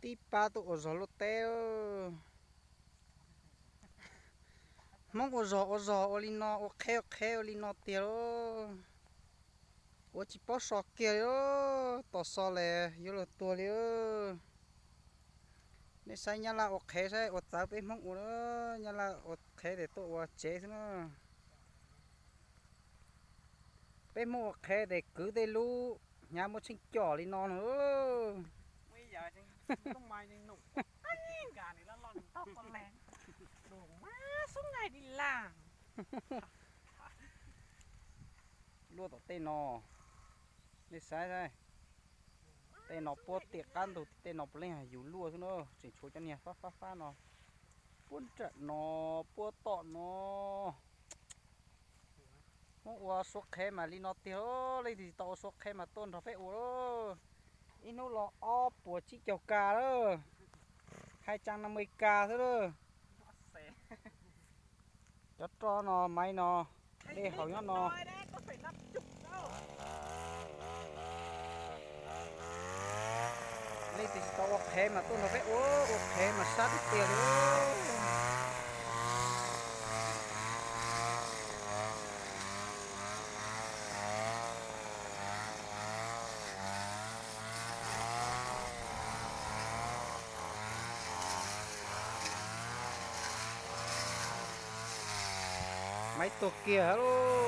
Tib pab tuaj ua zog luaj teb. Hmoob ua zog ua zog ua li no, ua qheb ua qheb ua li no tiag lauj. Ua tsis paub so kiag li, tos so les yuav luag tuag li. Nej saib Nyab Laj ua qhev saib ua txawv peb Hmoob ua. Nyab Laj ua qhev tes tuaj ua tsev xwb na. Peb Hmoob ua qhev tes kwv tej lub hnyav muaj tsheej com li no no. Luaj tom tej no, nej saib, tej no puab tim qab ntug, tej no puav leej yus luaj xwb na, tseem tshuav cov niag fab fab fab no. Puab nram no, puab tom no. Hmoob ua suav qhev mas li no tiag, leej twg tsis tau ua suav qhev mas tuaj nrog peb ua. Ib hnub los ob puas tsib caug kas lawm, hai trăm năm mươi k xwb lawm. Cov roj no, maiv no, dej haus nyob no. Leej twg tsis tau ua qhev mas tuaj nrog peb ua, ua qhev mas sab tiag tiag li. Maiv tuag kiag lawm.